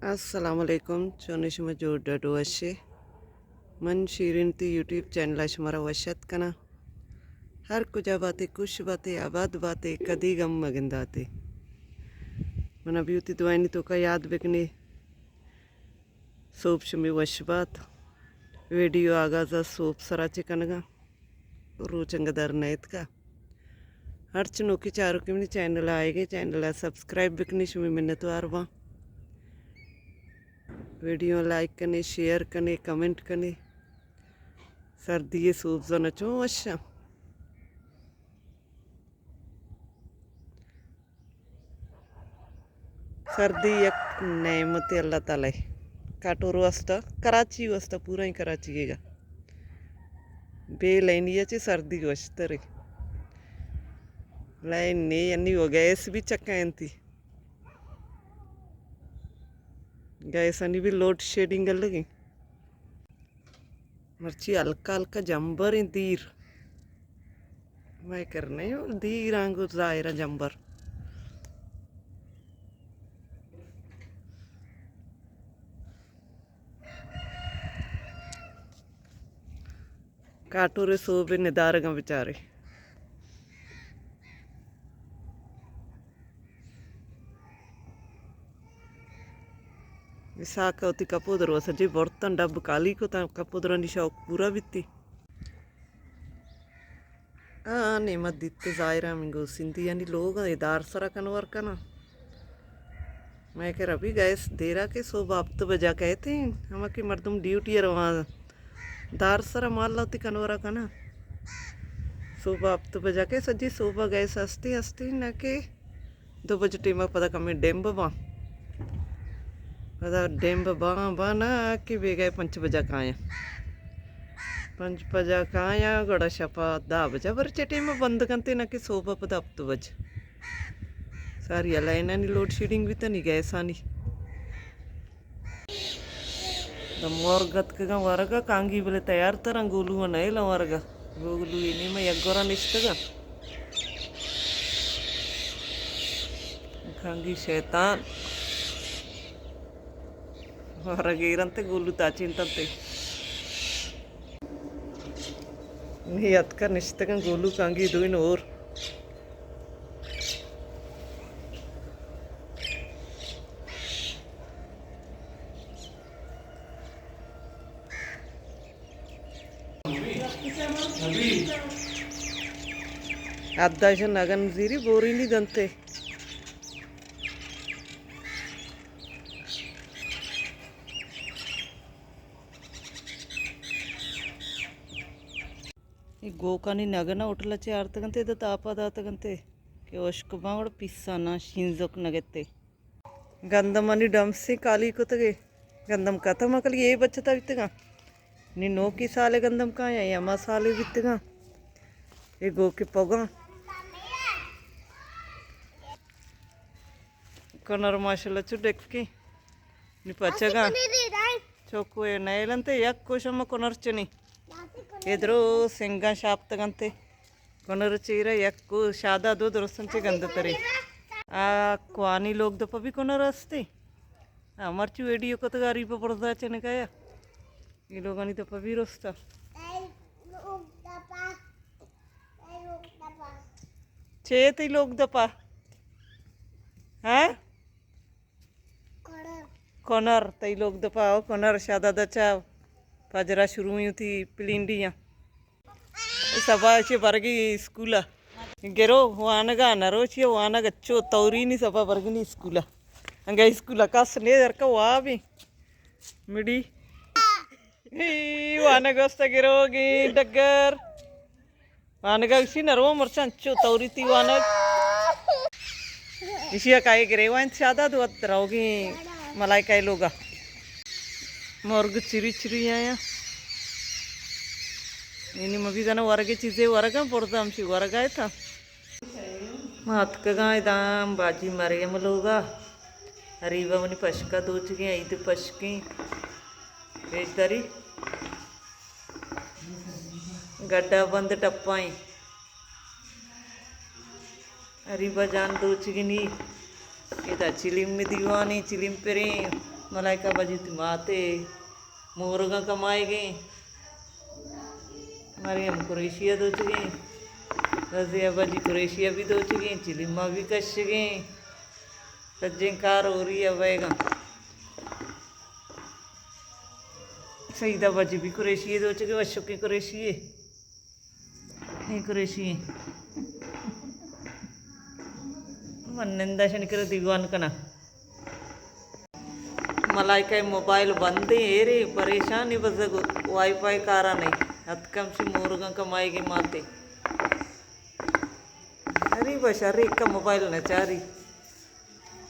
السلام علیکم، چون شما؟ جوڑ ڈڈ وشے؟ من شیرین تی یوٹیوب چینل ءَ شمارا وش ات کناں۔ ہر کجا باتے، خوش باتے، آباد باتے، کدی غم مگنداتے۔ منا بیوتی دعائنی توکا یاد بکنے۔ سوب شمی وش بات۔ ویڈیو آغاز ءَ سوب سرا چہ کنگا۔ روچ انگہ در نیتکا۔ ہرچ نوکی چاروکی منی چینل ءَ آئیگے، چینل ءَ سبسکرائب بکنی، شمی منتوار باں۔ ویڈیو لائک کنے، شیئر کنے، کمنٹ کنے۔ سردی ءِ سوب زاناں چون وشاں۔ سردی یک نعمت اللہ تعالی۔ کاٹور واسطہ، کراچی واسطہ، پورا ہی کراچی گا۔ بے لائنی چہ سردی وشترے۔ لائن نے یعنی وہ گیس بھی چکا انتی۔ گیس آنی بھی لوڈ شیڈنگ لگی۔ مرچی ہلکا ہلکا جمبر ایں دیر۔ مئے کر نہ ایں، دیر آنگو ظاہر ایں جمبر۔ کاٹور ءِ سوب ءَ ندارگاں بچارے۔ اسحاق ءَ وتی کپودر ءَ سجے برتن ڈب کالی کتاں، کپودرانی شوق پورا بیتی۔ آ، نیمت دیت ظاہر ءَ من گوں سندھیانی لوگ ءَ دار سرا کنور کناں۔ مئے کرا بھی گیس دیرا کہ صبح ہپت بجا کئیت ایں، ہما کہ مردم ڈیوٹی ءَ رواں دار سرا مال وتی کنورا کناں۔ صبح ہپت بجا کہ سجی صبح گیس ہستی ہستی نہ کہ دو بجے ٹیم ءَ پدا کمے ڈیمب باں۔ پدا ڈیمب باں، باں نہ کہ بیگاہ پنچ بجا کایاں۔ پنچ بجا کایاں، گڑا شپا دہ بجا برچے ٹیم ءَ بند کنتے نہ کہ صبح پدا ہپت بج۔ ساری لائنانی لوڈ شیڈنگ بیتنی گیسانی۔ داں مرگ اتکگاں ورگا، کانگی بلے تیار تراں، گولو ءَ نئیلاں ورگا۔ گولو اے نیمہ یک گورا نشتگاں۔ کانگی شیطان۔ ورگ ایرنتے گولو تاچینتنتے۔ نی اتکا نشتگاں گولو کانگی دوئیں ہور۔ اداش نگن زیری بورینی دنتے۔ اے گوکانی نگن ءَ ہوٹل ءَ چہ آرتگ انت، ادا تاپا داتگ انت کہ ہشک باں گڑا پیساں ناں شینزک نہ گتے۔ گندمانی ڈمسیں کالی کتگے، گندم کتم کلی اے بچتا بیتگاں۔ نی نوکی سالے گندم کایاں، اے ہما سالے بیتگاں۔ اے گوکے پگاں۔ کنر ماشاءاللہ چو ڈکیں۔ نی پچگاں۔ چوکو اے نیلنتے یک کوشم کنر چنی۔ اے درو سنگاں شاپتگنتے۔ کنر چیرا یک کو شادا دو درستن چے گند ترے۔ آ کوانی لوگ دپا بھی کنر استے۔ آ مرچی ویڈیو کتگا ریپا برزا چنکایا۔ اے لوگانی دپا بھی رستا۔ چے تئی لوگ دپا؟ ہاں؟ کنر، تئی لوگ دپا او کنر شادادا چا پجرا شروع ہوئی تھی پلینڈیاں۔ سبا چے برگی اسکولا۔ گرو وانگا نروچی وانگ اچو تورینی سبا برگنی اسکولا۔ انگا اسکولا کس نے درکا وابی۔ مڑی۔ ای وانگ است گروگی ڈگر۔ وانگا گشی نرو مرچاں چو توریتی وانگ۔ ایشی ءَ کائے گریوان شادا دو ات روگی ملائکہ لوگا۔ مرگ چری چری آیا۔ اینی مبی زنا ورگے چیزے ورگا برزا ہمشی ورگا تھا۔ ما اتکگاں ادا باجی مریم لوگا۔ اریبا منی پشکا دوچگیں، عید پشکیں۔ پیش داری۔ گڈا بند ٹپائیں۔ اریبا جان دوچگنی۔ ادا چلیم دیوانی، چلیم پریں۔ ملائکہ باجی تی ماتے، مورگاں کمائیگیں۔ مریم قریشی ءَ دوچگیں۔ رضیہ باجی قریشی ءَ بھی دوچگیں، چلیمہ بھی کشگیں۔ سجیں کار ہوری ءَ بئیگاں۔ سعیدہ باجی بھی قریشی ءَ دوچگیں، وشکیں قریشی ءَ۔ اے قریشی ایں۔ من نندا شنی کرا دیوان کناں۔ ملائکہ موبائل بندیں، ایرے پریشانی بزگ، وائی فائی کارا نہیں۔ اتکم شی مورگاں کمائیگیں ماتے۔ اری بشر ایک موبائل نہ چاری۔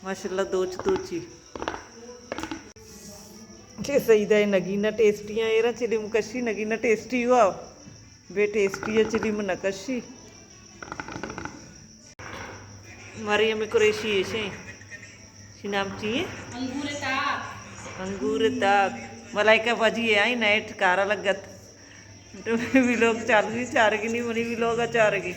ماشاءاللہ دوچ دوچی۔ کہ سعیدہ ءِ نگینہ ٹیسٹیاں ایراں چلیم کشی، نگینہ ٹیسٹی ہوا۔ بے ٹیسٹی ءَ چلیم نہ کشی۔ مریم قریشی ایشیں۔ شی نام چی ہے؟ انگور تاک۔ انگور تاک۔ ملائکہ باجی ہے، آئی نیٹ کارا لگت۔ تو ویلوگ چالوی چارگی نہیں، منی ویلوگ چارگی۔